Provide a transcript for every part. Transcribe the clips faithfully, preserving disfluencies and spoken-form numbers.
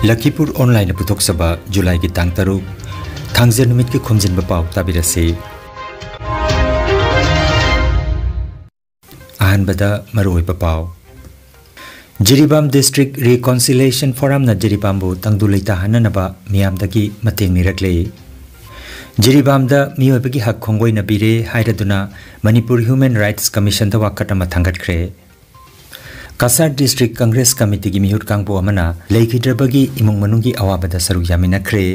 ꯂꯈꯤꯄꯨꯔ ꯑꯣꯟꯂꯥꯏꯟꯅ ꯄꯨꯊꯣꯛꯆꯕ ꯖꯨꯂꯥꯏꯒꯤ ꯇꯥꯡ ꯇꯔꯨꯛ, ꯊꯥꯡꯖ ꯅꯨꯃꯤꯠꯀꯤ ꯈꯣꯝꯖꯤꯟꯕ ꯄꯥꯎ ꯇꯥꯕꯤꯔꯁꯤ꯫ ꯑꯍꯥꯟꯕꯗ ꯃꯔꯨꯑꯣꯏꯕ ꯄꯥꯎ꯫ ꯖꯤꯔꯤꯕꯥꯝ ꯗꯤꯁꯇ꯭ꯔꯤꯛ ꯔꯤꯀꯣꯟꯁꯤꯂꯤꯌꯦꯁꯟ ꯐꯣꯔꯝꯅ ꯖꯤꯔꯤꯕꯥꯝꯕꯨ ꯇꯪꯗꯨ ꯂꯩꯇꯥꯍꯟꯅꯅꯕ ꯃꯤꯌꯥꯝꯗꯒꯤ ꯃꯇꯦꯡ ꯅꯤꯔꯛꯂꯦ꯫ ꯖꯤꯔꯤꯕꯥꯝꯗ ꯃꯤꯑꯣꯏꯕꯒꯤ ꯍꯛ ꯈꯣꯡꯒꯣꯏꯅꯕꯤꯔꯦ ꯍꯥꯏꯔꯗꯨꯅ ꯃꯅꯤꯄꯨꯔ ꯍ꯭ꯌꯨꯃꯦꯟ ꯔꯥꯏꯠꯁ ꯀꯃꯤꯁꯟꯗ ꯋꯥꯀꯠ ꯑꯃ ꯊꯥꯡꯒꯠꯈ꯭ꯔꯦ꯫ ꯀꯁꯥꯔ ꯗꯤꯁꯇ꯭ꯔꯤꯛ ꯀꯪꯒ꯭ꯔꯦꯁ ꯀꯃꯤꯇꯤꯒꯤ ꯃꯤꯍꯨꯠ ꯀꯥꯡꯕꯨ ꯑꯃꯅ ꯂꯩꯈꯤꯗ꯭ꯔꯕꯒꯤ ꯏꯃꯨꯡ ꯃꯅꯨꯡꯒꯤ ꯑꯋꯥꯕꯗ ꯁꯔꯨꯛ ꯌꯥꯃꯤꯟꯅꯈ꯭ꯔꯦ꯫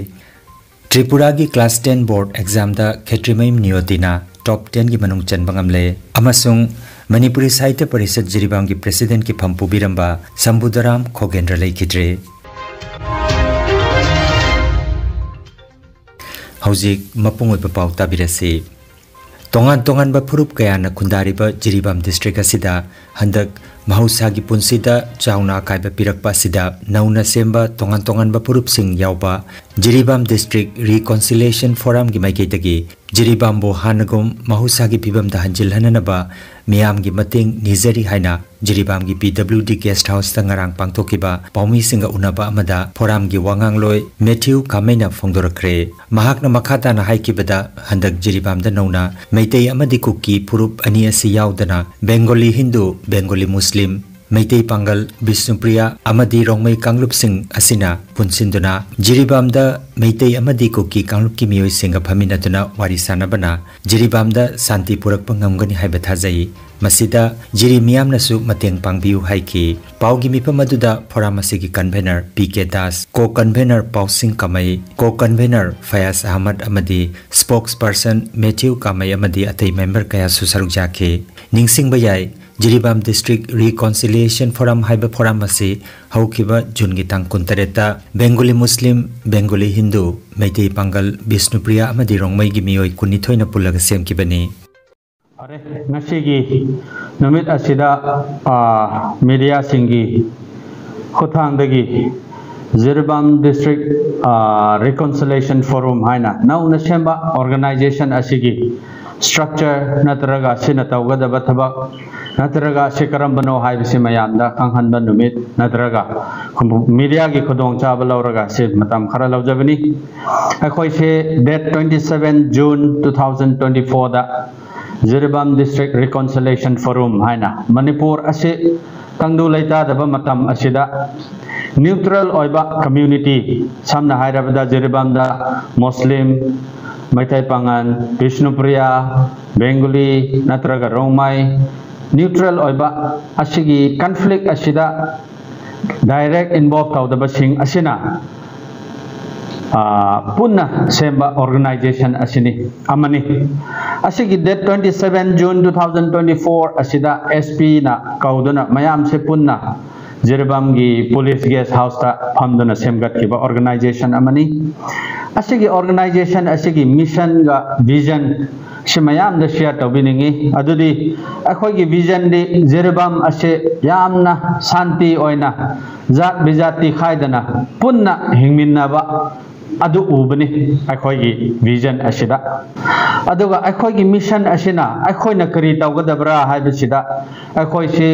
ꯇ꯭ꯔꯤꯄꯨꯔꯥꯒꯤ ꯀ꯭ꯂꯥꯁ ꯇꯦꯟ ꯕꯣꯔꯗ ꯑꯦꯛꯖꯥꯝꯗ ꯈꯦꯇ꯭ꯔꯤꯃꯌꯨꯝ ꯅꯤꯌꯣꯇꯤꯅ ꯇꯣꯞ ꯇꯦꯟꯒꯤ ꯃꯅꯨꯡ ꯆꯟꯕ ꯉꯝꯂꯦ ꯑꯃꯁꯨꯡ ꯃꯅꯤꯄꯨꯔꯤ ꯁꯥꯍꯤꯇ꯭ꯌ ꯄꯔꯤꯁꯠ ꯖꯤꯔꯤꯕꯥꯝꯒꯤ ꯄ꯭ꯔꯦꯁꯤꯗꯦꯟꯠꯀꯤ ꯐꯝ ꯄꯨꯕꯤꯔꯝꯕ ꯁꯝꯕꯨꯗꯔꯥꯝ ꯈꯣꯒꯦꯟꯗ꯭ꯔ ꯂꯩꯈꯤꯗ꯭ꯔꯦ꯫ ꯍꯧꯖꯤꯛ ꯃꯄꯨꯡ ꯑꯣꯏꯕ ꯄꯥꯎ ꯇꯥꯕꯤꯔꯁꯤ꯫ ꯇꯣꯉꯥꯟ ꯇꯣꯉꯥꯟꯕ ꯐꯨꯔꯨꯞ ꯀꯌꯥꯅ ꯈꯨꯟꯗꯥꯔꯤꯕ ꯖꯤꯔꯤꯕꯥꯝ ꯗꯤꯁꯇ꯭ꯔꯤꯛ ꯑꯁꯤꯗ ꯍꯟꯗꯛ ꯃꯍꯧꯁꯥꯒꯤ ꯄꯨꯟꯁꯤꯗ ꯆꯥꯎꯅ ꯑꯀꯥꯏꯕ ꯄꯤꯔꯛꯄ ꯑꯁꯤꯗ ꯅꯧꯅ ꯁꯦꯝꯕ ꯇꯣꯉꯥꯟ ꯇꯣꯉꯥꯟꯕ ꯐꯨꯔꯨꯞꯁꯤꯡ ꯌꯥꯎꯕ ꯖꯤꯔꯤꯕꯥꯝ ꯗꯤꯁꯇ꯭ꯔꯤꯛ ꯔꯤꯀꯣꯟꯁꯤꯂꯤꯌꯦꯁꯟ ꯐꯣꯔꯝꯒꯤ ꯃꯥꯏꯀꯩꯗꯒꯤ ꯖꯤꯔꯤꯕꯥꯝꯕꯨ ꯍꯥꯟꯅꯒꯨꯝ ꯃꯍꯧꯁꯥꯒꯤ ꯐꯤꯕꯝꯗ ꯍꯟꯖꯤꯜꯍꯟꯅꯅꯕ ꯃꯤꯌꯥꯝꯒꯤ ꯃꯇꯦꯡ ꯅꯤꯖꯔꯤ ꯍꯥꯏꯅ ꯖꯤꯔꯤꯕꯥꯝꯒꯤ ꯄꯤ ꯗꯕ꯭ꯂꯤꯎ ꯗꯤ ꯒꯦꯁꯠ ꯍꯥꯎꯁꯇ ꯉꯔꯥꯡ ꯄꯥꯡꯊꯣꯛꯈꯤꯕ ꯄꯥꯎꯃꯤꯁꯤꯡꯒ ꯎꯅꯕ ꯑꯃꯗ ꯐꯣꯔꯝꯒꯤ ꯋꯥ ꯉꯥꯡꯂꯣꯏ ꯃꯦꯊ꯭ꯌꯨ ꯀꯥꯃꯩꯅ ꯐꯣꯡꯗꯣꯔꯛꯈ꯭ꯔꯦ꯫ ꯃꯍꯥꯛꯅ ꯃꯈꯥ ꯇꯥꯅ ꯍꯥꯏꯈꯤꯕꯗ, ꯍꯟꯗꯛ ꯖꯤꯔꯤꯕꯥꯝꯗ ꯅꯧꯅ ꯃꯩꯇꯩ ꯑꯃꯗꯤ ꯀꯨꯀꯤ ꯐꯨꯔꯨꯞ ꯑꯅꯤ ꯑꯁꯤ ꯌꯥꯎꯗꯅ ꯕꯦꯡꯒꯣꯂꯤ ꯍꯤꯟꯗꯨ, ꯕꯦꯡꯒꯣꯂꯤ ꯃꯨꯁꯂꯤꯝ, ꯃꯩꯇꯩ ꯄꯥꯡꯒꯜ, ꯕꯤꯁꯅꯨꯄ꯭ꯔꯤꯌꯥ ꯑꯃꯗꯤ ꯔꯣꯡꯃꯩ ꯀꯥꯡꯂꯨꯞꯁꯤꯡ ꯑꯁꯤꯅ ꯄꯨꯟꯁꯤꯟꯗꯨꯅ ꯖꯤꯔꯤꯕꯥꯝꯗ ꯃꯩꯇꯩ ꯑꯃꯗꯤ ꯀꯨꯀꯤ ꯀꯥꯡꯂꯨꯞꯀꯤ ꯃꯤꯑꯣꯏꯁꯤꯡꯒ ꯐꯝꯃꯤꯟꯅꯗꯨꯅ ꯋꯥꯔꯤ ꯁꯥꯅꯕꯅ ꯖꯤꯔꯤꯕꯥꯝꯗ ꯁꯥꯟꯇꯤ ꯄꯨꯔꯛꯄ ꯉꯝꯒꯅꯤ ꯍꯥꯏꯕ ꯊꯥꯖꯩ꯫ ꯃꯁꯤꯗ ꯖꯤꯔꯤ ꯃꯤꯌꯥꯝꯅꯁꯨ ꯃꯇꯦꯡ ꯄꯥꯡꯕꯤꯌꯨ ꯍꯥꯏꯈꯤ꯫ ꯄꯥꯎꯒꯤ ꯃꯤꯐꯝ ꯑꯗꯨꯗ ꯐꯣꯔꯝ ꯑꯁꯤꯒꯤ ꯀꯟꯚꯦꯅꯔ ꯄꯤ ꯀꯦ ꯗꯥꯁ, ꯀꯣ ꯀꯟꯚꯦꯅꯔ ꯄꯥꯎꯁꯤꯡ ꯀꯃꯩ, ꯀꯣ ꯀꯟꯚꯦꯅꯔ ꯐꯌꯥꯖ ꯑꯍꯃꯗ ꯑꯃꯗꯤ ꯁ꯭ꯄꯣꯛꯁ ꯄꯔꯁꯟ ꯃꯦꯊ꯭ꯌꯨ ꯀꯥꯃꯩ ꯑꯃꯗꯤ ꯑꯇꯩ ꯃꯦꯝꯕꯔ ꯀꯌꯥꯁꯨ ꯁꯔꯨꯛ ꯌꯥꯈꯤ꯫ ꯅꯤꯡꯁꯤꯡꯕ ꯌꯥꯏ, ꯖꯤꯔꯤꯕꯥꯝ ꯗꯤꯁꯇ꯭ꯔꯤꯛ ꯔꯤꯀꯣꯟꯁꯤꯂꯤꯌꯦꯁꯟ ꯐꯣꯔꯝ ꯍꯥꯏꯕ ꯐꯣꯔꯝ ꯑꯁꯤ ꯍꯧꯈꯤꯕ ꯖꯨꯟꯒꯤ ꯇꯥꯡ ꯀꯨꯟꯇꯔꯦꯠꯇ ꯕꯦꯡꯒꯣꯂꯤ ꯃꯨꯁꯂꯤꯝ, ꯕꯦꯡꯒꯣꯂꯤ ꯍꯤꯟꯗꯨ, ꯃꯩꯇꯩ ꯄꯥꯡꯒꯜ, ꯕꯤꯁꯅꯨꯄ꯭ꯔꯤꯌꯥ ꯑꯃꯗꯤ ꯔꯣꯡꯃꯩꯒꯤ ꯃꯤꯑꯣꯏ ꯀꯨꯟꯅꯤꯊꯣꯏꯅ ꯄꯨꯜꯂꯒ ꯁꯦꯝꯈꯤꯕꯅꯤ꯫ ꯐꯔꯦ, ꯉꯁꯤꯒꯤ ꯅꯨꯃꯤꯠ ꯑꯁꯤꯗ, ꯑ, ꯃꯤꯗꯤꯌꯥꯁꯤꯡꯒꯤ ꯈꯨꯠꯊꯥꯡꯗꯒꯤ ꯖꯤꯔꯤꯕꯥꯝ ꯗꯤꯁꯇ꯭ꯔꯤꯛ, ꯑ, ꯔꯤꯀꯣꯟꯁꯤꯂꯤꯌꯦꯁꯟ ꯐꯣꯔꯝ ꯍꯥꯏꯅ ꯅꯧꯅ ꯁꯦꯝꯕ ꯑꯣꯔꯒꯅꯥꯏꯖꯦꯁꯟ ꯑꯁꯤꯒꯤ ꯁ꯭ꯇ꯭ꯔꯛꯆꯔ ꯅꯠꯇ꯭ꯔꯒ ꯑꯁꯤꯅ ꯇꯧꯒꯗꯕ ꯊꯕꯛ ꯅꯠꯇ꯭ꯔꯒ ꯑꯁꯤ ꯀꯔꯝꯕꯅꯣ ꯍꯥꯏꯕꯁꯤ ꯃꯌꯥꯝꯗ ꯈꯪꯍꯟꯕ ꯅꯨꯃꯤꯠ ꯅꯠꯇ꯭ꯔꯒ ꯈꯨꯝ-, ꯃꯤꯗꯤꯌꯥꯒꯤ ꯈꯨꯗꯣꯡꯆꯥꯕ ꯂꯧꯔꯒ ꯑꯁꯤ ꯃꯇꯝ ꯈꯔ ꯂꯧꯖꯕꯅꯤ꯫ ꯑꯩꯈꯣꯏꯁꯦ date twenty seven June two thousand twenty fourꯗ Jiribam District Reconciliation Forum ꯍꯥꯏꯅ ꯃꯅꯤꯄꯨꯔ ꯑꯁꯤ ꯇꯪꯗꯨ ꯂꯩꯇꯥꯗꯕ ꯃꯇꯝ ꯑꯁꯤꯗ neutral ꯑꯣꯏꯕ community, ꯁꯝꯅ ꯍꯥꯏꯔꯕꯗ ꯖꯤꯔꯤꯕꯥꯝꯗ ꯃꯨꯁꯂꯤꯝ, ꯃꯩꯇꯩ ꯄꯥꯉꯜ, ꯕꯤꯁꯅꯨꯄ꯭ꯔꯤꯌꯥ, ꯕꯦꯡꯒꯨꯂꯤ ꯅꯠꯇ꯭ꯔꯒ ꯔꯣꯡꯃꯩ, neutral ꯑꯣꯏꯕ ꯑꯁꯤꯒꯤ conflict ꯑꯁꯤꯗ direct involve ꯇꯧꯗꯕꯁꯤꯡ ꯑꯁꯤꯅ, ꯑ, ꯄꯨꯟꯅ ꯁꯦꯝꯕ organization ꯑꯁꯤꯅꯤ, ꯑꯃꯅꯤ꯫ ꯑꯁꯤꯒꯤ date twenty seven June two thousand twenty four ꯑꯁꯤꯗ S Pꯅ ꯀꯧꯗꯨꯅ ꯃꯌꯥꯝꯁꯦ ꯄꯨꯟꯅ ꯖꯤꯔꯤꯕꯥꯝꯒꯤ police guest houseꯇ ꯐꯝꯗꯨꯅ ꯁꯦꯝꯒꯠꯈꯤꯕ organization ꯑꯃꯅꯤ꯫ ꯑꯁꯤꯒꯤ organization ꯑꯁꯤꯒꯤ missionꯒ vision ꯁꯤ ꯃꯌꯥꯝꯗ share ꯇꯧꯕꯤꯅꯤꯡꯉꯤ꯫ ꯑꯗꯨꯗꯤ ꯑꯩꯈꯣꯏꯒꯤ visionꯗꯤ ꯖꯤꯔꯤꯕꯥꯝ ꯑꯁꯤ ꯌꯥꯝꯅ ꯁꯥꯟꯇꯤ ꯑꯣꯏꯅ, ꯖꯥꯠ ꯕꯤꯖꯥꯠꯇꯤ ꯈꯥꯏꯗꯅ ꯄꯨꯟꯅ ꯍꯤꯡꯃꯤꯟꯅꯕ ꯑꯗꯨ ꯎꯕꯅꯤ ꯑꯩꯈꯣꯏꯒꯤ vision ꯑꯁꯤꯗ꯫ ꯑꯗꯨꯒ ꯑꯩꯈꯣꯏꯒꯤ mission ꯑꯁꯤꯅ ꯑꯩꯈꯣꯏꯅ ꯀꯔꯤ ꯇꯧꯒꯗꯕ꯭ꯔꯥ ꯍꯥꯏꯕꯁꯤꯗ, ꯑꯩꯈꯣꯏꯁꯤ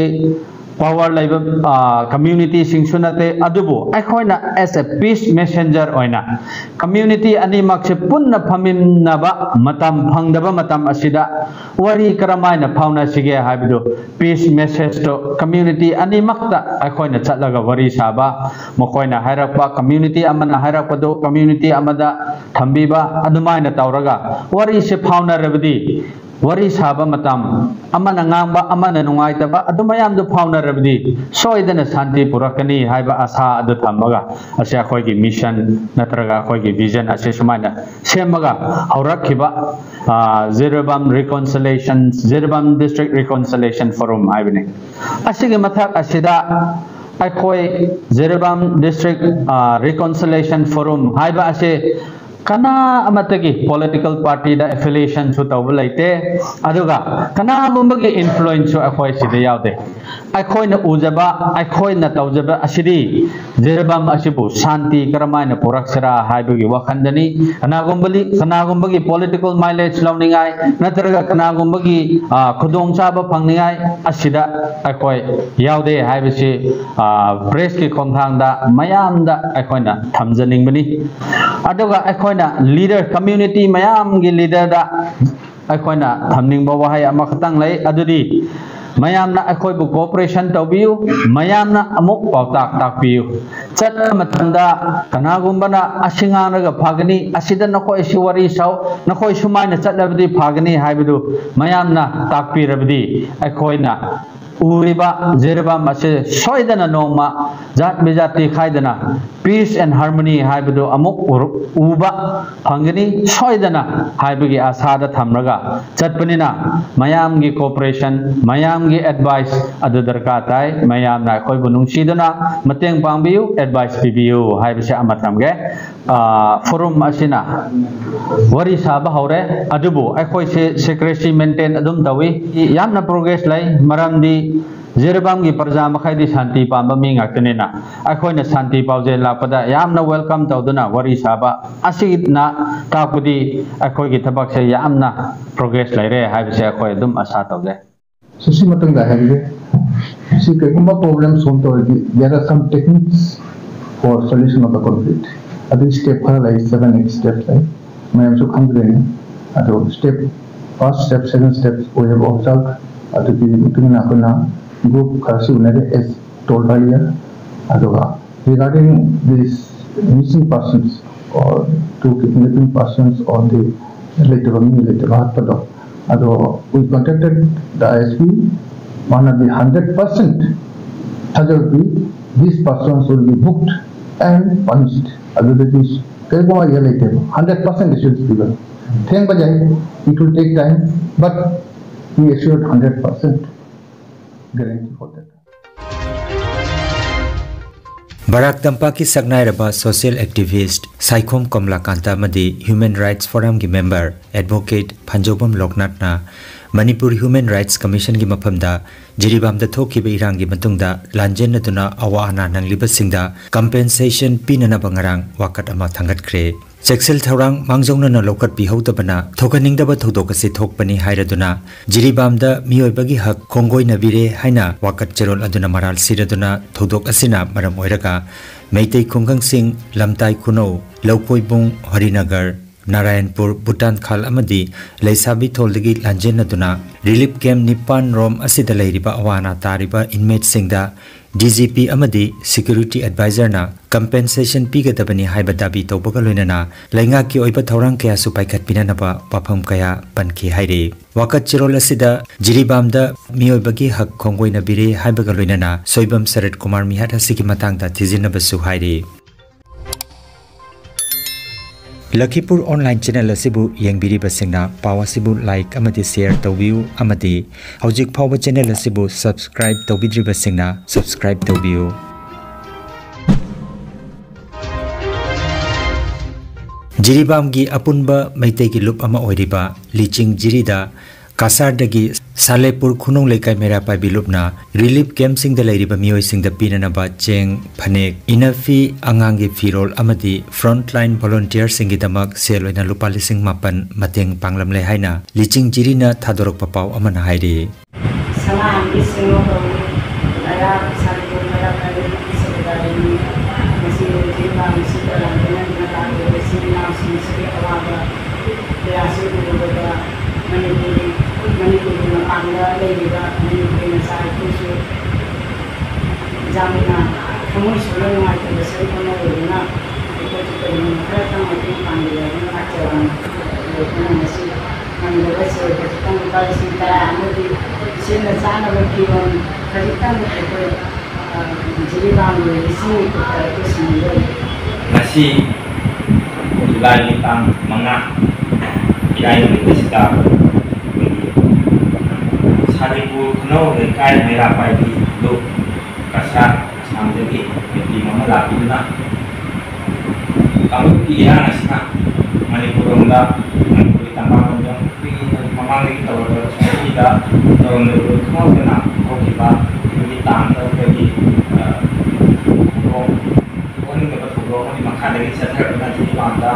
power ꯂꯩꯕ, ꯑ, communityꯁꯤꯡꯁꯨ ꯅꯠꯇꯦ, ꯑꯗꯨꯕꯨ ꯑꯩꯈꯣꯏꯅ as a peace messenger ꯑꯣꯏꯅ community ꯑꯅꯤꯃꯛꯁꯦ ꯄꯨꯟꯅ ꯐꯝꯃꯤꯟꯅꯕ ꯃꯇꯝ ꯐꯪꯗꯕ ꯃꯇꯝ ꯑꯁꯤꯗ ꯋꯥꯔꯤ ꯀꯔꯝꯍꯥꯏꯅ ꯐꯥꯎꯅꯁꯤꯒꯦ ꯍꯥꯏꯕꯗꯨ, peace messageꯇꯣ community ꯑꯅꯤꯃꯛꯇ ꯑꯩꯈꯣꯏꯅ ꯆꯠꯂꯒ ꯋꯥꯔꯤ ꯁꯥꯕ, ꯃꯈꯣꯏꯅ ꯍꯥꯏꯔꯛꯄ, community ꯑꯃꯅ ꯍꯥꯏꯔꯛꯄꯗꯨ community ꯑꯃꯗ ꯊꯝꯕꯤꯕ, ꯑꯗꯨꯃꯥꯏꯅ ꯇꯧꯔꯒ ꯋꯥꯔꯤꯁꯦ ꯐꯥꯎꯅꯔꯕꯗꯤ, ꯋꯥꯔꯤ ꯁꯥꯕ ꯃꯇꯝ, ꯑꯃꯅ ꯉꯥꯡꯕ ꯑꯃꯅ ꯅꯨꯡꯉꯥꯏꯇꯕ ꯑꯗꯨ ꯃꯌꯥꯝꯗꯨ ꯐꯥꯎꯅꯔꯕꯗꯤ ꯁꯣꯏꯗꯅ ꯁꯥꯟꯇꯤ ꯄꯨꯔꯛꯀꯅꯤ ꯍꯥꯏꯕ ꯑꯁꯥ ꯑꯗꯨ ꯊꯝꯃꯒ, ꯑꯁꯤ ꯑꯩꯈꯣꯏꯒꯤ mission ꯅꯠꯇ꯭ꯔꯒ ꯑꯩꯈꯣꯏꯒꯤ vision ꯑꯁꯤ ꯁꯨꯃꯥꯏꯅ ꯁꯦꯝꯃꯒ ꯍꯧꯔꯛꯈꯤꯕ, ꯑ, Jiribam Reconciliation, Jiribam District Reconciliation Forum ꯍꯥꯏꯕꯅꯤ꯫ ꯑꯁꯤꯒꯤ ꯃꯊꯛ ꯑꯁꯤꯗ ꯑꯩꯈꯣꯏ ꯖꯤꯔꯤꯕꯥꯝ District, ꯑ, Reconciliation Forum ꯍꯥꯏꯕ ꯑꯁꯤ ꯀꯅꯥ ꯑꯃꯠꯇꯒꯤ political party ꯗ affiliation ꯁꯨ ꯇꯧꯕ ꯂꯩꯇꯦ, ꯑꯗꯨꯒ ꯀꯅꯥꯒꯨꯝꯕꯒꯤ influence ꯁꯨ ꯑꯩꯈꯣꯏ ꯁꯤꯗ ꯌꯥꯎꯗꯦ꯫ ꯑꯩꯈꯣꯏꯅ ꯎꯖꯕ, ꯑꯩꯈꯣꯏꯅ ꯇꯧꯖꯕ ꯑꯁꯤꯗꯤ ꯖꯤꯔꯤꯕꯥꯝ ꯑꯁꯤꯕꯨ ꯁꯥꯟꯇꯤ ꯀꯔꯝꯍꯥꯏꯅ ꯄꯨꯔꯛꯁꯤꯔꯥ ꯍꯥꯏꯕꯒꯤ ꯋꯥꯈꯜꯗꯅꯤ꯫ ꯀꯅꯥꯒꯨꯝꯕ, ꯀꯅꯥꯒꯨꯝꯕꯒꯤ political mileage ꯂꯧꯅꯤꯡꯉꯥꯏ ꯅꯠꯇ꯭ꯔꯒ ꯀꯅꯥꯒꯨꯝꯕꯒꯤ, ꯑ, ꯈꯨꯗꯣꯡꯆꯥꯕ ꯐꯪꯅꯤꯡꯉꯥꯏ ꯑꯁꯤꯗ ꯑꯩꯈꯣꯏ ꯌꯥꯎꯗꯦ ꯍꯥꯏꯕꯁꯤ, ꯑ, press ꯀꯤ ꯈꯣꯡꯊꯥꯡꯗ ꯃꯌꯥꯝꯗ ꯑꯩꯈꯣꯏꯅ ꯊꯝꯖꯅꯤꯡꯕꯅꯤ꯫ ꯑꯗꯨꯒ ꯑꯩꯈꯣꯏꯅ leader, community ꯃꯌꯥꯝꯒꯤ leader ꯗ ꯑꯩꯈꯣꯏꯅ ꯊꯝꯅꯤꯡꯕ ꯋꯥꯍꯩ ꯑꯃꯈꯛꯇꯪ ꯂꯩ, ꯑꯗꯨꯗꯤ ꯃꯌꯥꯝꯅ ꯑꯩꯈꯣꯏꯕꯨ cooperation ꯇꯧꯕꯤꯌꯨ, ꯃꯌꯥꯝꯅ ꯑꯃꯨꯛ ꯄꯥꯎꯇꯥꯛ ꯇꯥꯛꯄꯤꯌꯨ꯫ ꯆꯠꯄ ꯃꯇꯝꯗ ꯀꯅꯥꯒꯨꯝꯕꯅ ꯑꯁꯤ ꯉꯥꯡꯂꯒ ꯐꯒꯅꯤ, ꯑꯁꯤꯗ ꯅꯈꯣꯏ ꯁꯤ ꯋꯥꯔꯤ ꯁꯥꯎ, ꯅꯈꯣꯏ ꯁꯨꯃꯥꯏꯅ ꯆꯠꯂꯕꯗꯤ ꯐꯒꯅꯤ ꯍꯥꯏꯕꯗꯨ ꯃꯌꯥꯝꯅ ꯇꯥꯛꯄꯤꯔꯕꯗꯤ ꯑꯩꯈꯣꯏꯅ ꯎꯔꯤꯕ ꯖꯤꯔꯤꯕꯥꯝ ꯑꯁꯤ ꯁꯣꯏꯗꯅ ꯅꯣꯡꯃ ꯖꯥꯠ ꯕꯤꯖꯥꯇꯤ ꯈꯥꯏꯗꯅ peace and harmony ꯍꯥꯏꯕꯗꯨ ꯑꯃꯨꯛ ꯎꯔ-, ꯎꯕ ꯐꯪꯒꯅꯤ ꯁꯣꯏꯗꯅ ꯍꯥꯏꯕꯒꯤ ꯑꯥꯁꯥꯗ ꯊꯝꯂꯒ ꯆꯠꯄꯅꯤꯅ, ꯃꯌꯥꯝꯒꯤ cooperation, ꯃꯌꯥꯝꯒꯤ advice ꯑꯗꯨ ꯗꯔꯀꯥꯔ ꯇꯥꯏ꯫ ꯃꯌꯥꯝꯅ ꯑꯩꯈꯣꯏꯕꯨ ꯅꯨꯡꯁꯤꯗꯨꯅ ꯃꯇꯦꯡ ꯄꯥꯡꯕꯤꯌꯨ, advice ꯄꯤꯕꯤꯌꯨ ꯍꯥꯏꯕꯁꯦ ꯑꯃ ꯊꯝꯒꯦ꯫ ꯑ, forum ꯑꯁꯤꯅ ꯋꯥꯔꯤ ꯁꯥꯕ ꯍꯧꯔꯦ, ꯑꯗꯨꯕꯨ ꯑꯩꯈꯣꯏꯁꯦ secrecy maintain ꯑꯗꯨꯝ ꯇꯧꯏ꯫ ꯌꯥꯝꯅ progress ꯂꯩ, ꯃꯔꯝꯗꯤ ꯖꯤꯔꯤꯕꯥꯝꯒꯤ ꯄ꯭ꯔꯖꯥ ꯃꯈꯩꯗꯤ ꯁꯥꯟꯇꯤ ꯄꯥꯝꯕ ꯃꯤ ꯉꯥꯛꯇꯅꯤꯅ, ꯑꯩꯈꯣꯏꯅ ꯁꯥꯟꯇꯤ ꯄꯥꯎꯖꯦꯜ ꯂꯥꯛꯄꯗ ꯌꯥꯝꯅ welcome ꯇꯧꯗꯨꯅ ꯋꯥꯔꯤ ꯁꯥꯕ ꯑꯁꯤꯅ ꯇꯥꯛꯄꯗꯤ ꯑꯩꯈꯣꯏꯒꯤ ꯊꯕꯛꯁꯦ ꯌꯥꯝꯅ progress ꯂꯩꯔꯦ ꯍꯥꯏꯕꯁꯦ ꯑꯩꯈꯣꯏ ꯑꯗꯨꯝ ꯑꯥꯁꯥ ꯇꯧꯖꯩ꯫ ꯁꯤ, ꯁꯤ ꯃꯇꯨꯡꯗ ꯍꯥꯏꯕꯤꯒꯦ꯫ ꯁꯤ ꯀꯩꯒꯨꯝꯕ problem solve ꯇꯧꯔꯗꯤ, there are some techniques for solution of the conflict. ꯑꯗꯨ step ꯈꯔ ꯂꯩ, seven, eight steps ꯂꯩ, ꯃꯌꯥꯝꯁꯨ ꯈꯪꯕꯤꯔꯅꯤ꯫ ꯑꯗꯣ step, first step, second step we have observed꯫ ꯑꯗꯨꯒꯤ ꯃꯇꯨꯡ ꯏꯟꯅ ꯑꯩꯈꯣꯏꯅ group ꯈꯔꯁꯨ ꯎꯅꯔꯦ, as told earlier꯫ ꯑꯗꯨꯒ regarding this missing persons or to kidnapping persons or the ꯂꯩꯇꯕ ꯃꯤ ꯂꯩꯇꯕ ꯍꯥꯠꯄꯗꯣ, ꯑꯗꯣ we contacted the S P, ꯃꯥꯅꯗꯤ hundred percent ꯊꯥꯖꯕ ꯄꯤ, these persons will be booked and punished꯫ ꯑꯗꯨꯗꯗꯤ ꯀꯔꯤꯒꯨꯝꯕ ꯑꯩꯒ ꯂꯩꯇꯦꯕ, hundred percent assurance ꯄꯤꯕ꯫ ꯊꯦꯡꯕ ꯌꯥꯏ, it will take time, but we assured hundred percent guarantee for that꯫ ꯕꯔꯥꯛ ꯇꯝꯄꯥꯛꯀꯤ ꯁꯛꯅꯥꯏꯔꯕ social activist ꯁꯥꯏꯈꯣꯝ ꯀꯃꯂꯥꯀꯥꯟꯇ ꯑꯃꯗꯤ Human Rights Forumꯒꯤ member advocate ꯐꯟꯖꯧꯕꯝ ꯂꯣꯛꯅꯥꯊꯅ Manipur Human Rights Commissionꯒꯤ ꯃꯐꯝꯗ ꯖꯤꯔꯤꯕꯥꯝꯗ ꯊꯣꯛꯈꯤꯕ ꯏꯔꯥꯡꯒꯤ ꯃꯇꯨꯡꯗ ꯂꯥꯟꯖꯦꯟꯅꯗꯨꯅ ꯑꯋꯥ ꯑꯅꯥ ꯅꯪꯂꯤꯕꯁꯤꯡꯗ compensation ꯄꯤꯅꯅꯕ ꯉꯔꯥꯡ ꯋꯥꯀꯠ ꯑꯃ ꯊꯥꯡꯒꯠꯈ꯭ꯔꯦ꯫ ꯆꯦꯛꯁꯤꯜ ꯊꯧꯔꯥꯡ ꯃꯥꯡꯖꯧꯅꯅ ꯂꯧꯈꯠꯄꯤꯍꯧꯗꯕꯅ ꯊꯣꯛꯍꯟꯅꯤꯡꯗꯕ ꯊꯧꯗꯣꯛ ꯑꯁꯤ ꯊꯣꯛꯄꯅꯤ ꯍꯥꯏꯔꯗꯨꯅ ꯖꯤꯔꯤꯕꯥꯝꯗ ꯃꯤꯑꯣꯏꯕꯒꯤ ꯍꯛ ꯈꯣꯡꯒꯣꯏꯅꯕꯤꯔꯦ ꯍꯥꯏꯅ ꯋꯥꯀꯠ ꯆꯦꯔꯣꯜ ꯑꯗꯨꯅ ꯃꯔꯥꯜ ꯁꯤꯔꯗꯨꯅ ꯊꯧꯗꯣꯛ ꯑꯁꯤꯅ ꯃꯔꯝ ꯑꯣꯏꯔꯒ ꯃꯩꯇꯩ ꯈꯨꯡꯒꯪꯁꯤꯡ ꯂꯝꯇꯥꯏ ꯈꯨꯅꯧ, ꯂꯧꯀꯣꯏꯕꯨꯡ, ꯍꯔꯤꯅꯒꯔ, ꯅꯥꯔꯥꯌꯟꯄꯨꯔ, ꯚꯨꯇꯥꯟ ꯈꯥꯜ ꯑꯃꯗꯤ ꯂꯩꯁꯥꯕꯤ ꯊꯣꯜꯗꯒꯤ ꯂꯥꯟꯖꯦꯟꯅꯗꯨꯅ relief camp ꯅꯤꯄꯥꯟ ꯔꯣꯝ ꯑꯁꯤꯗ ꯂꯩꯔꯤꯕ ꯑꯋꯥ ꯑꯅꯥ ꯇꯥꯔꯤꯕ inmateꯁꯤꯡꯗ ꯗꯤ ꯖꯤ ꯄꯤ ꯑꯃꯗꯤ security advisorꯅ compensation ꯄꯤꯒꯗꯕꯅꯤ ꯍꯥꯏꯕ ꯗꯥꯕꯤ ꯇꯧꯕꯒ ꯂꯣꯏꯅꯅ ꯂꯩꯉꯥꯛꯀꯤ ꯑꯣꯏꯕ ꯊꯧꯔꯥꯡ ꯀꯌꯥꯁꯨ ꯄꯥꯏꯈꯠꯄꯤꯅꯅꯕ ꯋꯥꯐꯝ ꯀꯌꯥ ꯄꯟꯈꯤ ꯍꯥꯏꯔꯤ꯫ ꯋꯥꯀꯠ ꯆꯦꯔꯣꯜ ꯑꯁꯤꯗ ꯖꯤꯔꯤꯕꯥꯝꯗ ꯃꯤꯑꯣꯏꯕꯒꯤ ꯍꯛ ꯈꯣꯡꯒꯣꯏꯅꯕꯤꯔꯦ ꯍꯥꯏꯕꯒ ꯂꯣꯏꯅꯅ ꯁꯣꯏꯕꯝ ꯁꯔꯠ ꯀꯨꯃꯥꯔ ꯃꯤꯍꯥꯠ ꯑꯁꯤꯒꯤ ꯃꯇꯥꯡꯗ ꯊꯤꯖꯤꯟꯅꯕꯁꯨ ꯍꯥꯏꯔꯤ꯫ ꯂꯈꯤꯄꯨꯔ online channel ꯑꯁꯤꯕꯨ ꯌꯦꯡꯕꯤꯔꯤꯕꯁꯤꯡꯅ ꯄꯥꯎ ꯑꯁꯤꯕꯨ like ꯑꯃꯗꯤ share ꯇꯧꯕꯤꯌꯨ ꯑꯃꯗꯤ ꯍꯧꯖꯤꯛ ꯐꯥꯎꯕ channel ꯑꯁꯤꯕꯨ subscribe ꯇꯧꯕꯤꯗ꯭ꯔꯤꯕꯁꯤꯡꯅ subscribe ꯇꯧꯕꯤꯌꯨ꯫ ꯖꯤꯔꯤꯕꯥꯝꯒꯤ ꯑꯄꯨꯟꯕ ꯃꯩꯇꯩꯒꯤ ꯂꯨꯞ ꯑꯃ ꯑꯣꯏꯔꯤꯕ ꯂꯤꯆꯤꯡ ꯖꯤꯔꯤꯗ ꯀꯁꯥꯔꯗꯒꯤ ꯁꯥꯂꯦꯄꯨꯔ ꯈꯨꯅꯧ ꯂꯩꯀꯥꯏ ꯃꯩꯔꯥ ꯄꯥꯏꯕꯤ ꯂꯨꯞꯅ relief campꯁꯤꯡꯗ ꯂꯩꯔꯤꯕ ꯃꯤꯑꯣꯏꯁꯤꯡꯗ ꯄꯤꯅꯅꯕ ꯆꯦꯡ, ꯐꯅꯦꯛ, ꯏꯅꯐꯤ, ꯑꯉꯥꯡꯒꯤ ꯐꯤꯔꯣꯜ ꯑꯃꯗꯤ frontline volunteerꯁꯤꯡꯒꯤꯗꯃꯛ ꯁꯦꯜ ꯑꯣꯏꯅ ꯂꯨꯄꯥ ꯂꯤꯁꯤꯡ ꯃꯥꯄꯟ ꯃꯇꯦꯡ ꯄꯥꯡꯂꯝꯂꯦ ꯍꯥꯏꯅ ꯂꯤꯆꯤꯡ ꯖꯤꯔꯤꯅ ꯊꯥꯗꯣꯔꯛꯄ ꯄꯥꯎ ꯑꯃꯅ ꯍꯥꯏꯔꯤ꯫ ꯁꯅꯥꯍꯟꯕꯤ ꯁꯤꯡꯍ ꯀꯧꯏ꯫ ꯃꯩꯔꯥ ꯁꯥꯂꯦꯄꯨꯔ ꯃꯩꯔꯥ ꯄꯥꯏꯕꯤ ꯂꯨꯞꯀꯤ secretaryꯅꯤ꯫ ꯉꯁꯤ ꯖꯤꯔꯤꯕꯥꯝ ꯑꯁꯤꯗ ꯂꯥꯟꯖꯦꯟꯅꯗꯨꯅ ꯂꯥꯛꯂꯤꯕ ꯏꯆꯤꯜ ꯏꯅꯥꯎꯁꯤꯡ ꯑꯁꯤꯒꯤ ꯑꯋꯥꯕ ꯀꯌꯥꯁꯤ ꯎꯔꯨꯕꯗ ꯃꯅꯤꯄꯨꯔꯤ, ꯃꯅꯤꯄꯨꯔꯒꯤ ꯃꯄꯥꯟꯗ ꯂꯩꯔꯤꯕ ꯃꯅꯤꯄꯨꯔꯤ ꯃꯆꯥ ꯑꯩꯈꯣꯏꯁꯨ ꯌꯥꯝꯅ ꯊꯃꯣꯏ ꯁꯣꯛꯅ ꯅꯨꯡꯉꯥꯏꯇꯕ ꯁꯔꯨꯛ ꯑꯃ ꯑꯣꯏꯗꯨꯅ ꯑꯩꯈꯣꯏꯁꯨ ꯀꯔꯤꯒꯨꯝꯕ ꯈꯔꯇꯪ ꯃꯇꯦꯡ ꯄꯥꯡꯕꯤꯔꯒꯅ ꯂꯥꯛꯆꯕꯅꯤ꯫ ꯑꯗꯨꯅ ꯉꯁꯤ ꯉꯝꯗꯕ ꯁꯦꯜ ꯈꯖꯤꯛꯇꯪ ꯂꯨꯄꯥ ꯂꯤꯁꯤꯡ ꯇꯔꯥ ꯑꯃꯗꯤ ꯁꯦꯠꯅ ꯆꯥꯅꯕ ꯐꯤꯔꯣꯜ ꯈꯖꯤꯛꯇꯪ ꯑꯩꯈꯣꯏ, ꯑ, ꯖꯤꯔꯤꯕꯥꯝꯒꯤ ꯂꯤꯁꯤꯡ ꯅꯤꯐꯨ ꯇꯔꯦꯠꯇ ꯁꯤꯟꯅꯖꯔꯤ꯫ ꯉꯁꯤ ꯖꯨꯂꯥꯏꯒꯤ ꯇꯥꯡ ꯃꯉꯥ, ꯏꯔꯥꯏ ꯅꯨꯃꯤꯠ ꯑꯁꯤꯗ ꯑꯩꯈꯣꯏꯒꯤ ꯁꯥꯂꯦꯄꯨꯔ ꯈꯨꯅꯧ ꯂꯩꯀꯥꯏ ꯃꯩꯔꯥ ꯄꯥꯏꯕꯤ ꯂꯨꯞ ꯀꯁꯥꯔ ꯑꯁꯥꯝꯗꯒꯤ ꯅꯨꯄꯤ ꯑꯃ ꯂꯥꯛꯄꯤꯗꯨꯅ ꯀꯥꯡꯂꯨꯞꯀꯤ ꯏꯔꯥꯡ ꯑꯁꯤꯅ ꯃꯅꯤꯄꯨꯔ ꯂꯣꯝꯗ, ꯃꯅꯤꯄꯨꯔꯒꯤ ꯇꯝꯄꯥꯛꯂꯣꯝꯗ ꯑꯩꯈꯣꯏꯒꯤ ꯃꯃꯥꯡꯗꯒꯤ ꯇꯧꯔꯕ ꯆꯍꯤꯗ ꯇꯧꯔꯝꯗꯕ ꯈꯪꯍꯧꯗꯅ ꯍꯧꯈꯤꯕ ꯑꯩꯈꯣꯏꯒꯤ ꯇꯥꯡ ꯇꯔꯨꯛꯇꯒꯤ, ꯑ, ꯊꯧꯗꯣꯛ, ꯑꯣꯟꯅꯤꯡꯗꯕ ꯊꯧꯗꯣꯛ ꯑꯃꯒꯤ ꯃꯈꯥꯗꯒꯤ ꯆꯠꯊꯔꯛꯄꯅ ꯊꯤꯡꯕ ꯄꯥꯝꯗ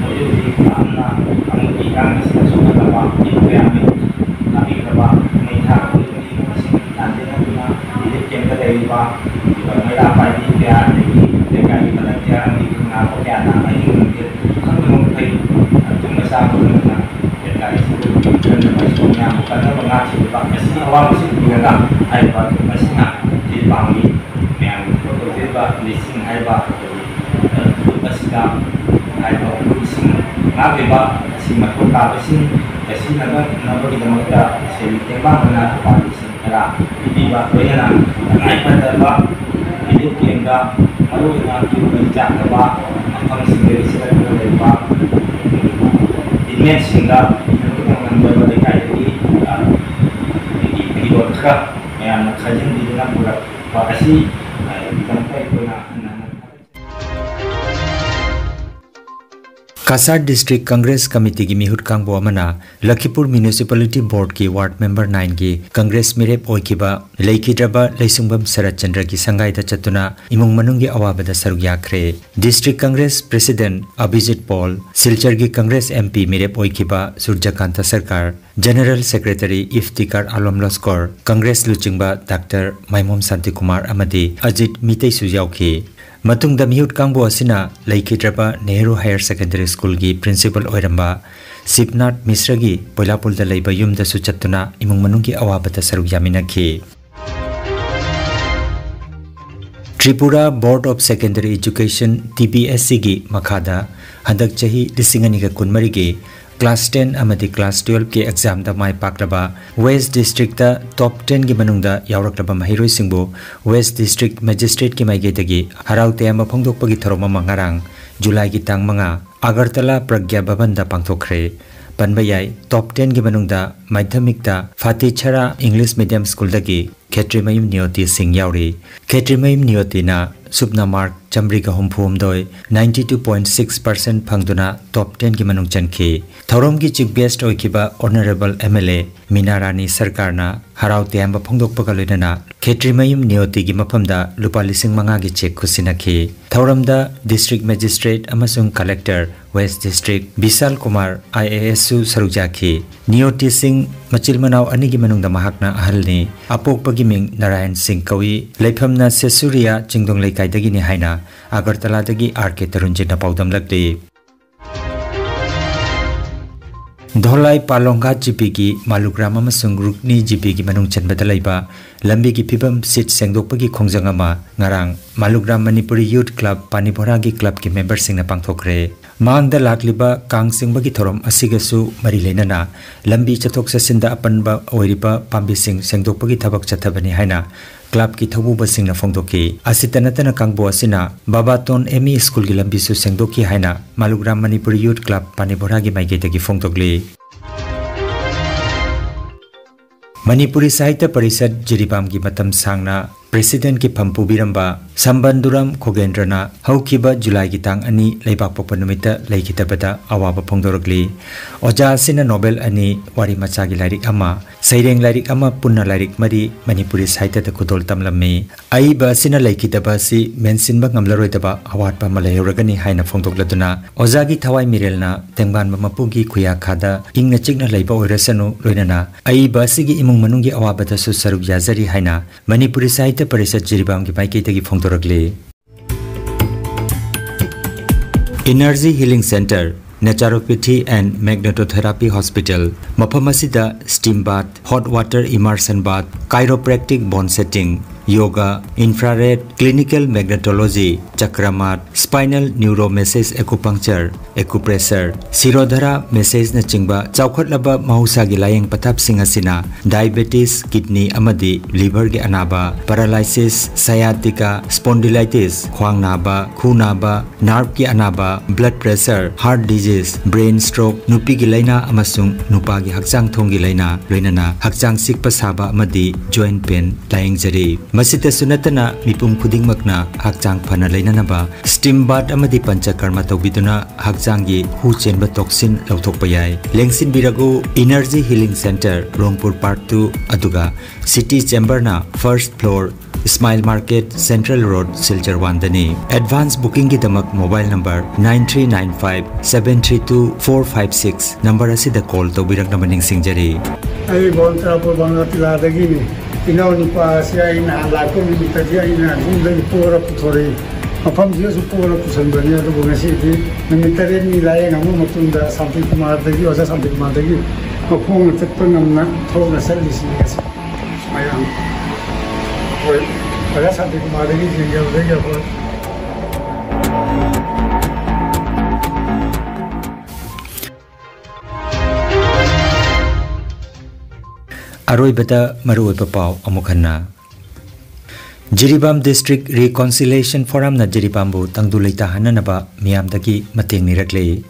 ꯍꯧꯖꯤꯛ ꯍꯧꯖꯤꯛ ꯌꯥꯝꯅ ꯀꯥꯡꯂꯨꯞꯀꯤ ꯏꯔꯥꯡ ꯑꯁꯤꯅ ꯁꯣꯛꯍꯜꯂꯕ ꯃꯤꯑꯣꯏ ꯀꯌꯥ ꯑꯃ ꯂꯥꯛꯄꯤꯈ꯭ꯔꯕ ꯃꯩ ꯊꯥꯕ ꯃꯁꯤꯡ ꯇꯥꯟꯖꯅꯗꯨꯅ ꯔꯤꯂꯤꯐ ꯀꯦꯝꯞꯇ ꯂꯩꯔꯤꯕ ꯃꯩꯔꯥ ꯄꯥꯏꯕꯤ ꯀꯌꯥ, ꯑꯗꯒꯤ ꯂꯩꯀꯥꯏꯒꯤ ꯃꯔꯛ ꯀꯌꯥ ꯑꯃꯒꯤ ꯈꯪꯅꯕ ꯀꯌꯥꯅ ꯑꯍꯤꯡ ꯅꯨꯡꯊꯤꯜ ꯈꯪꯗꯕ ꯃꯈꯩ ꯇꯨꯝꯕ ꯆꯥꯕ ꯈꯪꯗꯅ ꯂꯩꯀꯥꯏ ꯑꯁꯤꯕꯨ ꯀꯟꯅꯕ ꯃꯌꯥꯝꯕꯨ ꯀꯟꯅꯕ ꯉꯥꯛꯈꯤꯕ ꯑꯁꯤꯒꯤ ꯑꯋꯥꯕꯁꯤ ꯎꯕꯤꯔꯒ ꯍꯥꯏꯔꯤꯕ ꯒ꯭ꯔꯨꯞ ꯑꯁꯤꯅ ꯁꯤꯗ ꯄꯥꯡꯂꯤ꯫ ꯃꯌꯥꯝꯒꯤ ꯊꯕꯛ ꯇꯧꯖꯔꯤꯕ ꯂꯤꯁꯤꯡ ꯍꯥꯏꯕ ꯑꯩꯈꯣꯏꯒꯤ ꯒ꯭ꯔꯨꯞ ꯑꯁꯤꯗ ꯍꯥꯏꯔꯤꯕ ꯒ꯭ꯔꯨꯞꯁꯤꯡ ꯉꯥꯛꯂꯤꯕ ꯑꯁꯤ ꯃꯊꯧ ꯇꯥꯕꯁꯤꯡ ꯁꯤꯖꯤꯟꯅꯅꯕꯒꯤꯗꯃꯛꯇ ꯁꯦꯜ ꯇꯦꯡꯕꯥꯡ ꯑꯣꯏꯅ ꯂꯨꯄꯥ ꯂꯤꯁꯤꯡ ꯇꯔꯥ ꯄꯤꯕꯤꯕ, ꯂꯣꯏꯅꯅ ꯇꯉꯥꯏ ꯐꯗꯕ ꯔꯤꯂꯤꯐ ꯀꯦꯝꯞꯇ ꯃꯔꯨꯑꯣꯏꯅ ꯌꯨꯝ ꯃꯩ ꯆꯥꯛꯇꯕ ꯃꯐꯝꯁꯤꯡꯗꯒꯤ ꯆꯠꯂꯛꯄꯗ ꯂꯩꯕ ꯏꯟꯃꯦꯠꯁꯤꯡꯗ ꯉꯝꯗꯕ ꯂꯩꯀꯥꯏꯗꯒꯤ, ꯑ, ꯑꯩꯈꯣꯏꯒꯤ ꯐꯤꯔꯣꯜ ꯈꯔ ꯃꯌꯥꯝꯅ ꯈꯥꯖꯤꯟꯕꯤꯗꯨꯅ ꯄꯨꯔꯛꯄ ꯑꯁꯤ, ꯑ, ꯒꯤꯗꯃꯛꯇ ꯑꯩꯈꯣꯏꯅ ꯍꯟꯅ ꯍꯟꯅ ꯊꯥꯒꯠꯆꯔꯤ꯫ ꯀꯁꯥꯔ ꯗꯤꯁꯇ꯭ꯔꯤꯛ ꯀꯪꯒ꯭ꯔꯦꯁ ꯀꯃꯤꯇꯤꯒꯤ ꯃꯤꯍꯨꯠ ꯀꯥꯡꯕꯨ ꯑꯃꯅ ꯂꯈꯤꯄꯨꯔ ꯃ꯭ꯌꯨꯅꯤꯁꯤꯄꯥꯂꯤꯇꯤ ꯕꯣꯔꯗꯀꯤ ꯋꯥꯔꯗ ꯃꯦꯝꯕꯔ ꯅꯥꯏꯟꯒꯤ ꯀꯪꯒ꯭ꯔꯦꯁ ꯃꯤꯔꯦꯞ ꯑꯣꯏꯈꯤꯕ ꯂꯩꯈꯤꯗ꯭ꯔꯕ ꯂꯩꯁꯨꯡꯕꯝ ꯁꯔꯠ ꯆꯟꯗ꯭ꯔꯒꯤ ꯁꯪꯒꯥꯏꯗ ꯆꯠꯇꯨꯅ ꯏꯃꯨꯡ ꯃꯅꯨꯡꯒꯤ ꯑꯋꯥꯕꯗ ꯁꯔꯨꯛ ꯌꯥꯈ꯭ꯔꯦ꯫ ꯗꯤꯁꯇ꯭ꯔꯤꯛ ꯀꯪꯒ꯭ꯔꯦꯁ ꯄ꯭ꯔꯦꯁꯤꯗꯦꯟꯠ ꯑꯕꯤꯖꯤꯠ ꯄꯣꯜ, ꯁꯤꯜꯆꯔꯒꯤ ꯀꯪꯒ꯭ꯔꯦꯁ ꯑꯦꯝ ꯄꯤ ꯃꯤꯔꯦꯞ ꯑꯣꯏꯈꯤꯕ ꯁꯨꯔꯖꯀꯥꯟꯇ ꯁꯔꯀꯥꯔ, ꯖꯦꯅꯔꯦꯜ ꯁꯦꯀ꯭ꯔꯦꯇꯔꯤ ꯏꯐꯇꯤꯀꯥꯔ ꯑꯂꯣꯝ ꯂꯁꯀꯣꯔ, ꯀꯪꯒ꯭ꯔꯦꯁ ꯂꯨꯆꯤꯡꯕ ꯗꯥꯛꯇꯔ ꯃꯥꯏꯃꯣꯝ ꯁꯥꯟꯇꯤꯀꯨꯃꯥꯔ ꯑꯃꯗꯤ ꯑꯖꯤꯠ ꯃꯤꯇꯩꯁꯨ ꯌꯥꯎꯈꯤ꯫ ꯃꯇꯨꯡꯗ ꯃꯤꯍꯨꯠ ꯀꯥꯡꯕꯨ ꯑꯁꯤꯅ ꯂꯩꯈꯤꯗ꯭ꯔꯕ ꯅꯦꯍꯔꯨ ꯍꯥꯌꯔ ꯁꯦꯀꯦꯟꯗꯔꯤ ꯁ꯭ꯀꯨꯜꯒꯤ ꯄ꯭ꯔꯤꯟꯁꯤꯄꯥꯜ ꯑꯣꯏꯔꯝꯕ ꯁꯤꯕꯅꯥꯊ ꯃꯤꯁ꯭ꯔꯒꯤ ꯄꯣꯏꯂꯥꯄꯨꯜꯗ ꯂꯩꯕ ꯌꯨꯝꯗꯁꯨ ꯆꯠꯇꯨꯅ ꯏꯃꯨꯡ ꯃꯅꯨꯡꯒꯤ ꯑꯋꯥꯕꯗ ꯁꯔꯨꯛ ꯌꯥꯃꯤꯟꯅꯈꯤ꯫ Tripura board of secondary education, T B S ꯁꯤꯒꯤ ꯃꯈꯥꯗ ꯍꯟꯗꯛ ꯆꯍꯤ ꯂꯤꯁꯤꯡ ꯑꯅꯤꯒ ꯀꯨꯟꯃꯔꯤꯒꯤ ꯀ꯭ꯂꯥꯁ ꯇꯦꯟ ꯑꯃꯗꯤ ꯀ꯭ꯂꯥꯁ ꯇꯨꯌꯦꯜꯐꯀꯤ ꯑꯦꯛꯖꯥꯝꯗ ꯃꯥꯏ ꯄꯥꯛꯂꯕ ꯋꯦꯁ ꯗꯤꯁꯇ꯭ꯔꯤꯛꯇ ꯇꯣꯞ ꯇꯦꯟꯒꯤ ꯃꯅꯨꯡꯗ ꯌꯥꯎꯔꯛꯂꯕ ꯃꯍꯩꯔꯣꯏꯁꯤꯡꯕꯨ ꯋꯦꯁ ꯗꯤꯁꯇ꯭ꯔꯤꯛ ꯃꯦꯖꯤꯁꯇ꯭ꯔꯦꯠꯀꯤ ꯃꯥꯏꯀꯩꯗꯒꯤ ꯍꯔꯥꯎ ꯇꯌꯥꯝꯕ ꯐꯣꯡꯗꯣꯛꯄꯒꯤ ꯊꯧꯔꯝ ꯑꯃ ꯉꯔꯥꯡ ꯖꯨꯂꯥꯏꯒꯤ ꯇꯥꯡ ꯃꯉꯥ ꯑꯒꯔꯇꯂꯥ ꯄ꯭ꯔꯒ꯭ꯌꯥ ꯚꯕꯟꯗ ꯄꯥꯡꯊꯣꯛꯈ꯭ꯔꯦ꯫ ꯄꯟꯕ ꯌꯥꯏ, ꯇꯣꯞ ꯇꯦꯟꯒꯤ ꯃꯅꯨꯡꯗ ꯃꯥꯙ꯭ꯌꯃꯤꯛꯇ ꯐꯥꯇꯤꯆꯔꯥ ꯏꯪꯂꯤꯁ ꯃꯤꯗꯤꯌꯝ ꯁ꯭ꯀꯨꯜꯗꯒꯤ ꯈꯦꯇ꯭ꯔꯤꯃꯌꯨꯝ ꯅꯤꯌꯣꯇꯤ ꯁꯤꯡ ꯌꯥꯎꯔꯤ꯫ ꯈꯦꯇ꯭ꯔꯤꯃꯌꯨꯝ ꯅꯤꯌꯣꯇꯤꯅ ꯁꯨꯞꯅ mark ꯆꯥꯃꯔꯤꯒ ꯍꯨꯝꯐꯨ ꯍꯨꯝꯗꯣꯏ, ninety two point six percent ꯐꯪꯗꯨꯅ top ten ꯒꯤ ꯃꯅꯨꯡ ꯆꯟꯈꯤ꯫ ꯊꯧꯔꯝꯒꯤ chief guest ꯑꯣꯏꯈꯤꯕ Honourable M L A ꯃꯤꯅꯥ ꯔꯥꯅꯤ ꯁꯔꯀꯥꯔꯅ ꯍꯔꯥꯎ ꯇꯌꯥꯝꯕ ꯐꯣꯡꯗꯣꯛꯄꯒ ꯂꯣꯏꯅꯅ ꯈꯦꯇ꯭ꯔꯤꯃꯌꯨꯝ ꯅꯤꯌꯣꯇꯤꯒꯤ ꯃꯐꯝꯗ ꯂꯨꯄꯥ ꯂꯤꯁꯤꯡ ꯃꯉꯥꯒꯤ cheque ꯈꯨꯠꯁꯤꯟꯅꯈꯤ꯫ ꯊꯧꯔꯝꯗ district magistrate ꯑꯃꯁꯨꯡ collector West District Bishal Kumar I A S ꯁꯨ ꯁꯔꯨꯛ ꯌꯥꯈꯤ꯫ ꯅꯤꯌꯣꯇꯤ ꯁꯤꯡ ꯃꯆꯤꯜ ꯃꯅꯥꯎ ꯑꯅꯤꯒꯤ ꯃꯅꯨꯡꯗ ꯃꯍꯥꯛꯅ ꯑꯍꯜꯅꯤ꯫ ꯑꯄꯣꯛꯄꯒꯤ ꯃꯤꯡ ꯅꯥꯔꯥꯌꯟ ꯁꯤꯡ ꯀꯧꯏ꯫ ꯂꯩꯐꯝꯅ ꯁꯦꯁꯨꯔꯤꯌꯥ ꯆꯤꯡꯗꯣꯡ ꯂꯩꯀꯥꯏꯗꯒꯤꯅꯤ ꯍꯥꯏꯅ ꯑꯒꯔꯇꯂꯥꯗꯒꯤ R K ꯇꯔꯨꯟꯖꯤꯠꯅ ꯄꯥꯎꯗꯝꯂꯛꯂꯤ꯫ ꯙꯣꯂꯥꯏ ꯄꯥꯂꯣꯡꯒꯥ ꯖꯤꯄꯤꯒꯤ ꯃꯥꯂꯨꯒ꯭ꯔꯥꯝ ꯑꯃꯁꯨꯡ ꯔꯨꯛꯅꯤ ꯖꯤꯄꯤꯒꯤ ꯃꯅꯨꯡ ꯆꯟꯕꯗ ꯂꯩꯕ ꯂꯝꯕꯤꯒꯤ ꯐꯤꯕꯝ ꯁꯤꯠ ꯁꯦꯡꯗꯣꯛꯄꯒꯤ ꯈꯣꯡꯖꯪ ꯑꯃ ꯉꯔꯥꯡ ꯃꯥꯂꯨꯒ꯭ꯔꯥꯝ ꯃꯅꯤꯄꯨꯔꯤ Youth Club ꯄꯥꯅꯤꯕꯣꯔꯥꯒꯤ club ꯀꯤ member ꯁꯤꯡꯅ ꯄꯥꯡꯊꯣꯛꯈ꯭ꯔꯦ꯫ ꯃꯥꯡꯗ ꯂꯥꯛꯂꯤꯕ ꯀꯥꯡ ꯆꯤꯡꯕꯒꯤ ꯊꯧꯔꯝ ꯑꯁꯤꯒꯁꯨ ꯃꯔꯤ ꯂꯩꯅꯅ ꯂꯝꯕꯤ ꯆꯠꯊꯣꯛ ꯆꯠꯁꯤꯟꯗ ꯑꯄꯟꯕ ꯑꯣꯏꯔꯤꯕ ꯄꯥꯝꯕꯤꯁꯤꯡ ꯁꯦꯡꯗꯣꯛꯄꯒꯤ ꯊꯕꯛ ꯆꯠꯊꯕꯅꯤ ꯍꯥꯏꯅ club ꯀꯤ ꯊꯧꯕꯨꯕꯁꯤꯡꯅ ꯐꯣꯡꯗꯣꯛꯈꯤ꯫ ꯑꯁꯤꯇ ꯅꯠꯇꯅ ꯀꯥꯡꯕꯨ ꯑꯁꯤꯅ ꯕꯥꯕꯥꯇꯣꯟ M E school ꯒꯤ ꯂꯝꯕꯤꯁꯨ ꯁꯦꯡꯗꯣꯛꯈꯤ ꯍꯥꯏꯅ ꯃꯥꯂꯨꯒ꯭ꯔꯥꯝ ꯃꯅꯤꯄꯨꯔꯤ Youth Club ꯄꯥꯅꯤꯕꯣꯔꯥꯒꯤ ꯃꯥꯏꯀꯩꯗꯒꯤ ꯐꯣꯡꯗꯣꯛꯂꯤ꯫ ꯃꯅꯤꯄꯨꯔꯤ ꯁꯥꯍꯤꯇ꯭ꯌ ꯄꯔꯤꯁꯠ ꯖꯤꯔꯤꯕꯥꯝꯒꯤ ꯃꯇꯝ ꯁꯥꯡꯅ president ꯀꯤ ꯐꯝ ꯄꯨꯕꯤꯔꯝꯕ ꯁꯝꯕꯟꯗꯨꯔꯝ ꯈꯣꯒꯦꯟꯗ꯭ꯔꯅ ꯍꯧꯈꯤꯕ ꯖꯨꯂꯥꯏꯒꯤ ꯇꯥꯡ ꯑꯅꯤ ꯂꯩꯕꯥꯛꯄꯣꯛꯄ ꯅꯨꯃꯤꯠꯇ ꯂꯩꯈꯤꯗꯕꯗ ꯑꯋꯥꯕ ꯐꯣꯡꯗꯣꯔꯛꯂꯤ꯫ ꯑꯣꯖꯥ ꯑꯁꯤꯅ novel ꯑꯅꯤ, ꯋꯥꯔꯤ ꯃꯆꯥꯒꯤ ꯂꯥꯏꯔꯤꯛ ꯑꯃ, ꯁꯩꯔꯦꯡ ꯂꯥꯏꯔꯤꯛ ꯑꯃ, ꯄꯨꯟꯅ ꯂꯥꯏꯔꯤꯛ ꯃꯔꯤ ꯃꯅꯤꯄꯨꯔꯤ ꯁꯥꯍꯤꯇ꯭ꯌꯗ ꯈꯨꯗꯣꯜ ꯇꯝꯂꯝꯃꯤ꯫ ꯑꯏꯕ ꯑꯁꯤꯅ ꯂꯩꯈꯤꯗꯕ ꯑꯁꯤ ꯃꯦꯟꯁꯤꯟꯕ ꯉꯝꯂꯔꯣꯏꯗꯕ ꯑꯋꯥꯠꯄ ꯑꯃ ꯂꯩꯍꯧꯔꯒꯅꯤ ꯍꯥꯏꯅ ꯐꯣꯡꯗꯣꯛꯂꯗꯨꯅ ꯑꯣꯖꯥꯒꯤ ꯊꯋꯥꯏ ꯃꯤꯔꯦꯜꯅ ꯇꯦꯡꯕꯥꯟꯕ ꯃꯄꯨꯒꯤ ꯈꯨꯌꯥꯈꯥꯗ ꯏꯪꯅ ꯆꯤꯛꯅ ꯂꯩꯕ ꯑꯣꯏꯔꯁꯅꯨ, ꯂꯣꯏꯅꯅ ꯑꯏꯕ ꯑꯁꯤꯒꯤ ꯏꯃꯨꯡ ꯃꯅꯨꯡꯒꯤ ꯑꯋꯥꯕꯗꯁꯨ ꯁꯔꯨꯛ ꯌꯥꯖꯔꯤ ꯍꯥꯏꯅ ꯃꯅꯤꯄꯨꯔꯤ ꯁꯥꯍꯤꯇ꯭ꯌ ꯄꯔꯤꯁꯠ ꯖꯤꯔꯤꯕꯥꯝꯒꯤ ꯃꯥꯏꯀꯩꯗꯒꯤ ꯐꯣꯡꯗꯣꯔꯛꯂꯤ꯫ Energy Healing Centre, Naturopathy and Magnetotherapy Hospital, ꯃꯐꯝ ꯑꯁꯤꯗ steam bath, hot water immersion bath, chiropractic bone setting, yoga, infrared, clinical magnetology, chakramat, spinal neuromessage acupuncture, acupressure, Shirodhara massage ꯅꯆꯤꯡꯕ ꯆꯥꯎꯈꯠꯂꯕ ꯃꯍꯧꯁꯥꯒꯤ ꯂꯥꯌꯦꯡ ꯄꯊꯥꯞꯁꯤꯡ ꯑꯁꯤꯅ diabetes, kidney ꯑꯃꯗꯤ liver ꯒꯤ ꯑꯅꯥꯕ, paralysis, sciatica, spondylitis, ꯈ꯭ꯋꯥꯡ ꯅꯥꯕ, ꯈꯨ ꯅꯥꯕ, nerve ꯀꯤ ꯑꯅꯥꯕ, blood pressure, heart disease, brain stroke, ꯅꯨꯄꯤꯒꯤ ꯂꯥꯏꯅꯥ ꯑꯃꯁꯨꯡ ꯅꯨꯄꯥꯒꯤ ꯍꯛꯆꯥꯡ ꯊꯣꯡꯒꯤ ꯂꯥꯏꯅꯥ, ꯂꯣꯏꯅꯅ ꯍꯛꯆꯥꯡ ꯆꯤꯛꯄ ꯁꯥꯕ ꯑꯃꯗꯤ joint pain ꯂꯥꯌꯦꯡꯖꯔꯤ꯫ ꯃꯁꯤꯇꯁꯨ ꯅꯠꯇꯅ ꯃꯤꯄꯨꯝ ꯈꯨꯗꯤꯡꯃꯛꯅ ꯍꯛꯆꯥꯡ ꯐꯅ ꯂꯩꯅꯅꯕ steam bath ꯑꯃꯗꯤ ꯄꯟꯆꯀꯔꯃ ꯇꯧꯕꯤꯗꯨꯅ ꯍꯛꯆꯥꯡꯒꯤ ꯍꯨ ꯆꯦꯟꯕ toxin ꯂꯧꯊꯣꯛꯄ ꯌꯥꯏ꯫ ꯂꯦꯡꯁꯤꯟꯕꯤꯔꯒ Energy Healing Center, ꯔꯣꯡꯄꯨꯔ Park two, ꯑꯗꯨꯒ City Chamber ꯅ first floor, Smile Market, Central Road, Silchar one ꯗꯅꯤ꯫ Advance booking ꯒꯤꯗꯃꯛ mobile number nine three nine five seven three two four five six number ꯑꯁꯤꯗ call ꯇꯧꯕꯤꯔꯛꯅꯕ ꯅꯤꯡꯁꯤꯡꯖꯔꯤ꯫ ꯑꯩ ꯕꯣꯟ ꯇꯔꯥꯄꯨꯔ ꯕꯪꯒꯥꯇꯤꯂꯥꯗꯒꯤꯅꯤ꯫ ꯏꯅꯥꯎ ꯅꯨꯄꯥ ꯑꯁꯤ ꯑꯩꯅ ꯂꯥꯛꯄ ꯅꯨꯃꯤꯠꯇꯗꯤ ꯑꯩꯅ ꯌꯨꯝꯗꯒꯤ ꯄꯣꯔ ꯄꯨꯊꯣꯔꯛꯏ꯫ ꯃꯐꯝꯁꯤꯗꯁꯨ ꯄꯣꯔ ꯄꯨꯁꯟꯕꯅꯤ꯫ ꯑꯗꯨꯕꯨ ꯉꯁꯤꯗꯤ ꯅꯨꯃꯤꯠ ꯇꯔꯦꯠꯅꯤ ꯂꯥꯌꯦꯡꯉꯕ ꯃꯇꯨꯡꯗ ꯁꯥꯟꯇꯤ ꯀꯨꯃꯥꯔꯗꯒꯤ, ꯑꯣꯖꯥ ꯁꯥꯟꯇꯤ ꯀꯨꯃꯥꯔꯗꯒꯤ ꯃꯈꯣꯡꯅ ꯆꯠꯄ ꯉꯝꯅ ꯊꯣꯛꯅ ꯆꯠꯂꯤꯁꯤꯅꯤ ꯉꯁꯤ꯫ ꯃꯌꯥꯝ ꯑꯩꯈꯣꯏ ꯑꯣꯖꯥ ꯁꯥꯟꯇꯤ ꯀꯨꯃꯥꯔꯗꯒꯤ ꯌꯦꯡꯖꯕꯗꯒꯤ ꯑꯩꯈꯣꯏ ꯑꯔꯣꯏꯕꯗ ꯃꯔꯨꯑꯣꯏꯕ ꯄꯥꯎ ꯑꯃꯨꯛ ꯍꯟꯅ꯫ ꯖꯤꯔꯤꯕꯥꯝ District Reconciliation Forum ꯅ ꯖꯤꯔꯤꯕꯥꯝꯕꯨ ꯇꯪꯗꯨ ꯂꯩꯇꯥꯍꯟꯅꯅꯕ ꯃꯤꯌꯥꯝꯗꯒꯤ ꯃꯇꯦꯡ ꯅꯤꯔꯛꯂꯦ꯫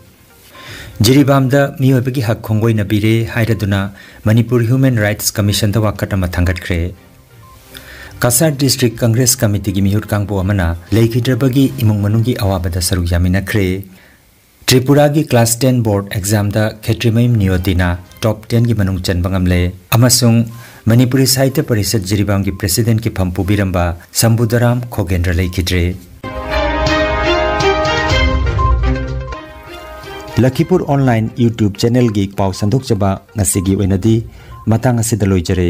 ꯖꯤꯔꯤꯕꯥꯝꯗ ꯃꯤꯑꯣꯏꯕꯒꯤ ꯍꯛ ꯈꯣꯡꯒꯣꯏꯅ ꯄꯤꯔꯦ ꯍꯥꯏꯔꯗꯨꯅ ꯃꯅꯤꯄꯨꯔ Human Rights Commission ꯗ ꯋꯥꯀꯠ ꯑꯃ ꯊꯥꯡꯒꯠꯈ꯭ꯔꯦ꯫ ꯀꯁꯥꯔ District Congress Committee ꯒꯤ ꯃꯤꯍꯨꯠ ꯀꯥꯡꯕꯨ ꯑꯃꯅ ꯂꯩꯈꯤꯗ꯭ꯔꯕꯒꯤ ꯏꯃꯨꯡ ꯃꯅꯨꯡꯒꯤ ꯑꯋꯥꯕꯗ ꯁꯔꯨꯛ ꯌꯥꯃꯤꯟꯅꯈ꯭ꯔꯦ꯫ ꯇ꯭ꯔꯤꯄꯨꯔꯥꯒꯤ class ten board exam ꯗ ꯈꯦꯇ꯭ꯔꯤꯃꯌꯨꯝ ꯅꯤꯌꯣꯇꯤꯅ top ten ꯒꯤ ꯃꯅꯨꯡ ꯆꯟꯕ ꯉꯝꯂꯦ ꯑꯃꯁꯨꯡ ꯃꯅꯤꯄꯨꯔꯤ ꯁꯥꯍꯤꯇ꯭ꯌ ꯄꯔꯤꯁꯠ ꯖꯤꯔꯤꯕꯥꯝꯒꯤ President ꯀꯤ ꯐꯝ ꯄꯨꯕꯤꯔꯝꯕ ꯁꯝꯕꯨꯗꯔꯥꯝ ꯈꯣꯒꯦꯟꯗ꯭ꯔ ꯂꯩꯈꯤꯗ꯭ꯔꯦ꯫ ꯂꯈꯤꯄꯨꯔ Online YouTube channel ꯒꯤ ꯄꯥꯎ ꯁꯟꯗꯣꯛꯆꯕ ꯉꯁꯤꯒꯤ ꯑꯣꯏꯅꯗꯤ ꯃꯇꯥꯡ ꯑꯁꯤꯗ ꯂꯣꯏꯖꯔꯦ꯫